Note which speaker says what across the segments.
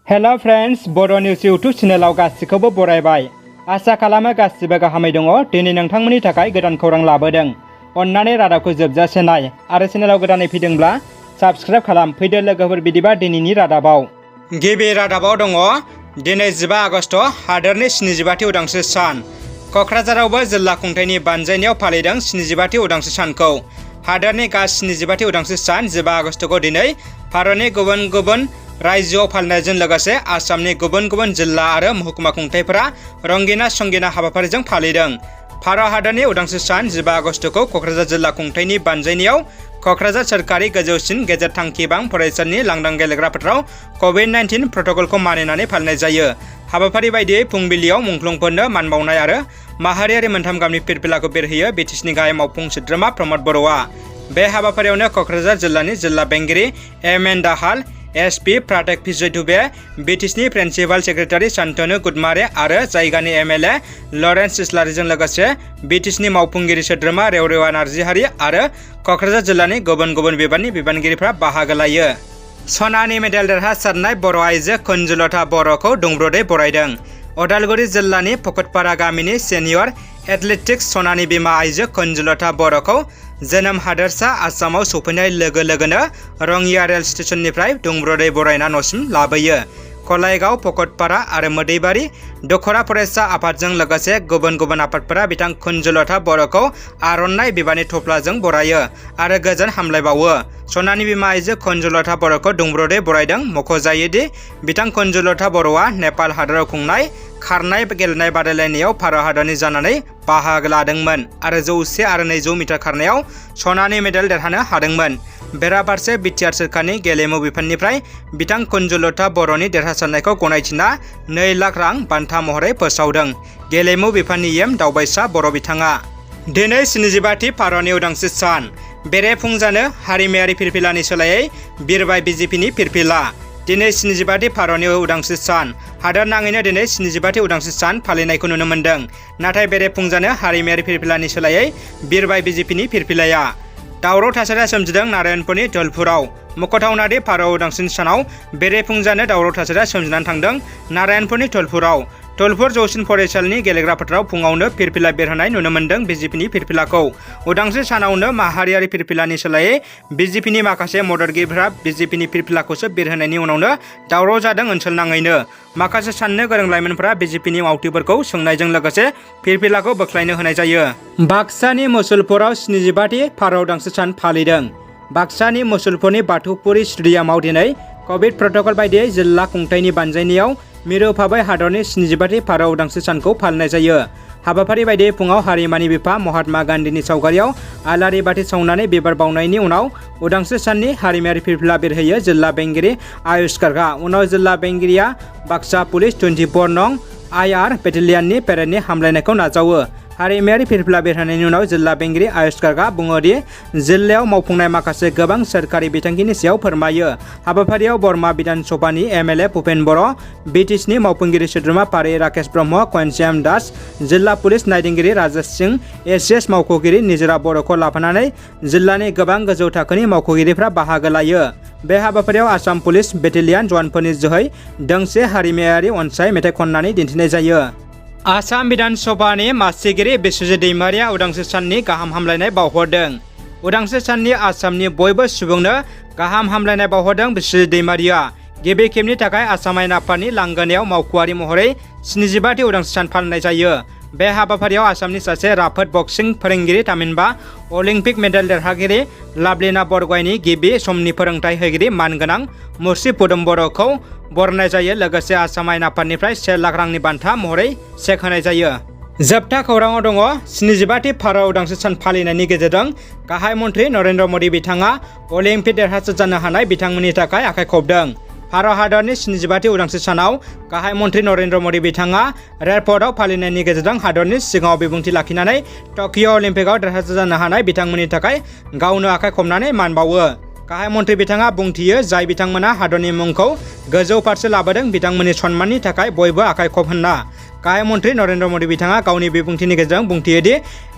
Speaker 1: Hello friends बड' news YouTube चेनेलाव गासिखौबो बरायबाय। आसा खालामो गासिबो गाहामै दङ। दिनै नोंथांमोननि थाखाय गोदान खौरां लाबोदों। अन्नानै रादाबखौ जोबजासे नाय आरो चेनेलाव गोदानै फैदोंब्ला साबस्क्राइब खालाम। फैदो लोगोफोर बिदिबा दिनैनि रादाबाव। गिबि रादाबाव दङ दिनै 15 आगस्ट हादोरनि 75थि उदांस्रि सान। क'क्राझारावबो जिल्ला खुंथायनि बानजायनायाव फालिदों 75थि उदांस्रि सानखौ। हादोरनि गासै 75थि उदांस्रि सान 15 आगस्टखौ दिनै भारतनि गुबुन गुबुन रायजोआव फालिनायजों लोगोसे आसामनि गुबुन गुबुन जिल्ला आरो महकुमा खुंथायफोरा रंगिना संगिना हाबाफारिजों फालिदों। भारत हादरनि उदांस्रि सान 15 आगस्टखौ क'क्राझार जिल्ला खुंथायनि बानजायनायाव क'क्राझार सोरखारि गोजौसिन गेजेर थांखिबां फरायसालिनि लांदां गेलेग्रा फोथाराव क'भिड-19 प्रट'कलखौ मानिनानै फालिनाय जायो। हाबाफारि बायदियै फुंबिलियाव मुंख्लंफोरनो मान बावनाय आरो माहारियारि मोनथाम गाबनि फिरफिलाखौ बिरहोयो बिटिसिनि गाहाय मावफुं सोद्रोमा प्रमद बर'आ। बे हाबाफारियावनो क'क्राझार जिल्लानि जिल्ला बेंगिरि एम.एन. दाहाल, एस.पि. प्राटेक भिजय दुबे, बिटिसिनि प्रिन्सिपाल सेक्रेटारि शान्तनु गुदमारे आरो जायगानि एम.एल.ए. लरेन्स इस्लारिजों लोगोसे बिटिसिनि मावफुंगिरि सोद्रोमा रेवरेवा नार्जिहारि आरो क'क्राझार जिल्लानि गुबुन गुबुन बिबाननि बिबानगिरिफ्रा बाहागो लायो। सनानि मेडेल देरहासारनाय बर' आइजो नजलत बर'खौ दुंब्रुदै बरायदों। उदालगुरि जिल्लानि फकतपारा गामिनि सेनियर एथलेटिक्स सनानि बिमा आइजो नजलत बर'खौ जोनोम हादोरसा आसामाव सफैनाय लोगो लोगोनो रङिया रेल स्टेशननिफ्राय दुंब्रुदै बरायना न'सिम लाबोयो। कलायगाव, फकतपारा आरो मोदैबारि दखरा फरायसा आफादजों लोगोसे गुबुन गुबुन आफादफोरा बिथां नजलत बर'खौ आर'नाइ बिबारनि थफ्लाजों बरायो आरो गोजोन हामलायबावो। सनानि बिमा आइजो नजलत बर'खौ दुंब्रुदै बरायदों। मख'जायोदि बिथां नजलत बर'आ नेपाल हादराव खुंनाय खारनाय गेलेनाय बादायलायनायाव भारत हादरनि जानानै बाहागो लादोंमोन आरो 100 आरो 200 मिटार खारनायाव सनानि मेडेल देरहानो हादोंमोन। बेराफारसे बिटिआर सोरखारनि गेलेमु बिफाननिफ्राय बिथां नजलत बर'नि देरहासारनायखौ गनायथिना 2 लाख रां बान्था महरै फोसावदों। गेलेमु बिफाननि एम दावबायसा बर' बिथाङा। दिनै 75थि भारतनि उदांस्रि सान। बेरेफुंजानो हारिमायारि फिरफिलानि सोलायै बिरबाय बिजेपिनि फिरफिला। दिनै 75थि भारतनि उदांस्रि सान। हादोर नाङैनो दिनै 75थि उदांस्रि सान फालिनायखौ नुनो मोन्दों। नाथाय बेरेफुंजानो हारिमायारि फिरफिलानि सोलायै बिरबाय बिजेपिनि फिरफिलाया। दावराव थासारिया सोमजिदों नारायणपुरनि धलपुराव। मख'थावनादि भारत उदांस्रि सानाव बेरेफुंजानो दावराव थासारिया सोमजिनानै थांदों नारायणपुरनि धलपुराव। धलपुर जौसिन फरायसालिनि गेलेग्रा फोथाराव फुङावनो फिरफिला बिरहोनाय नुनो मोन्दों बिजेपिनि फिरफिलाखौ। उदांस्रि सानावनो माहारियारि फिरफिलानि सोलायै बिजेपिनि माखासे मददगिरिफोरा बिजेपिनि फिरफिलाखौसो बिरहोनायनि उनावनो दावराव जादों ओनसोल नाङैनो। माखासे साननो गोरों लाइमोनफोरा बिजेपिनि मावथिफोरखौ सोंनायजों लोगोसे फिरफिलाखौ बोख्लायनो होनाय जायो। बाक्सानि मुसलपुराव 75थि भारत उदांस्रि सान फालिदों। बाक्सानि मुसलपुरनि बाथौपुरि स्टेडियामाव दिनै कभिड प्रट'कल बायदियै जिल्ला खुंथायनि बानजायनायाव मिरु भाबै हादरनि 75थि भारत उदांस्रि सानखौ फालिनाय जायो। हाबाफारि बायदियै फुङाव हारिमानि बिफा महात्मा गान्धीनि सावगारियाव आलारि बाथि सावनानै बिबार बावनायनि उनाव उदांस्रि साननि हारिमायारि फिरफिला बिरहोयो जिल्ला बेंगिरि आयुष गार्गआ। उनाव जिल्ला बेंगिरिया बाक्सा पुलिस 24 नं आइ.आर. बेटेलियाननि पेरेडनि हामलायनायखौ नाजावो। हारिमायारि फिरफिला बिरहोनायनि उनाव जिल्ला बेंगिरि आयुष गार्गआ बुङोदि जिल्लायाव मावफुंनाय माखासे गोबां सोरखारि बिथांखिनि सायाव फोरमायो। हाबाफारियाव बरमा बिधान सभानि एम.एल.ए. भुपेन बर', बिटिसिनि मावफुंगिरि सोद्रोमा फारि राकेश ब्रह्म, घनश्याम दास, जिल्ला पुलिस नायदिंगिरि राजेश सिंह, एस.एस. मावख'गिरि निजोरा बर'खौ लाफानानै जिल्लानि गोबां गोजौ थाखोनि मावख'गिरिफ्रा बाहागो लायो। बे हाबाफारियाव आसाम पुलिस बेटेलियान जवानफोरनि जोहै दोंसे हारिमायारि अनसाय मेथाइ खननानै दिन्थिनाय जायो। आसाम बिधान सभानि मासिगिरि बिस्वजित दैमारिया उदांस्रि साननि गाहाम हामलायनाय बावहरदों। उदांस्रि साननि आसामनि बयबो सुबुंनो गाहाम हामलायनाय बावहरदों बिस्वजित दैमारिया। गिबि खेबनि थाखाय आसाम आयेन आफादनि लांगोनायाव मावख'आरि महरै 75थि उदांस्रि सान फालिनाय जायो। बे हाबाफारियाव आसामनि सासे राफोद बक्सिं फोरोंगिरि थामहिनबा अलिम्पिक मेडेल देरहागिरि लाभलिना बरग'हायनि गिबि समनि फोरोंथाय होगिरि मानगोनां मुस्रि पुदुम बर'खौ बरनायनाय जायो। लोगोसे आसाम आयेन आफादनिफ्राय 1 लाख रांनि बान्था महरै चेक होनाय जायो। जोबथा खौराङाव दङ 75थि भारत उदांस्रि सान फालिनायनि गेजेरजों गाहाय मन्त्रि नरेन्द्र मदि बिथाङा अलिम्पिक देरहासार जानो हानाय बिथांमोननि थाखाय आखाइ खबदों। भारत हादरनि 75थि उदांस्रि सानाव गाहाय मन्त्रि नरेन्द्र मदि बिथाङा रेडफर्टआव फालिनायनि गेजेरजों हादरनि सिगाङाव बिबुंथि लाखिनानै टकिअ अलिम्पिकआव देरहासार जानो हानाय बिथांमोननि थाखाय गावनो आखाइ खबनानै मान बावो। गाहाय मन्त्रि बिथाङा बुंथियो जाय बिथांमोना हादरनि मुंखौ गोजौ फारसे लाबोदों बिथांमोननि सन्माननि थाखाय बयबो आखाइ खब होनना। गाहाय मन्थ्रि नरेन्द्र मोदी बिथाङा गावनि बिबुंथिनि गेजेरजों बुंथियोदि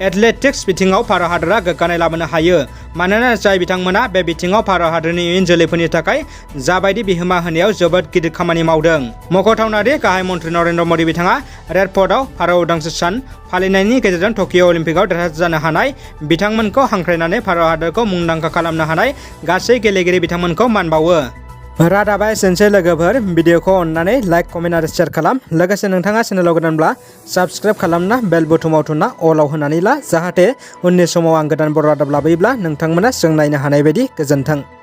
Speaker 1: एथलेटिक्स बिथिङाव भारत हादरा गोग्गानाय लाबोनो हायो मानोना जाय बिथांमोना बे बिथिङाव भारत हादरनि इयुन जोलैफोरनि थाखाय जाबायदि बिहोमा होनायाव जोबोद गिदिर खामानि मावदों। मख'थावनादि गाहाय मन्थ्रि नरेन्द्र मोदी बिथाङा रेड फर्टआव भारत उदांस्रि सान फालिनायनि गेजेरजों टकिअ अलिम्पिकआव देरहासार जानो हानाय बिथांमोनखौ हांख्रायनानै भारत हादरखौ मुंदांखा खालामनो हानाय गासै गेलेगिरि बिथांमोनखौ मान बावो। रादाबा एसेनोसै लोगोफोर, भिडिअखौ अननानै लाइक, कमेन्ट आरो शेयार खालाम। लोगोसे नोंथाङा चेनेलाव गोदानब्ला साबस्क्राइब खालामना बेल बुथुमाव थुना अलाव होनानै ला, जाहाथे उननि समाव आं गोदान बर' रादाब लाबोयोब्ला नोंथांमोना जों नायनो हानाय बायदि। गोजोन्थों।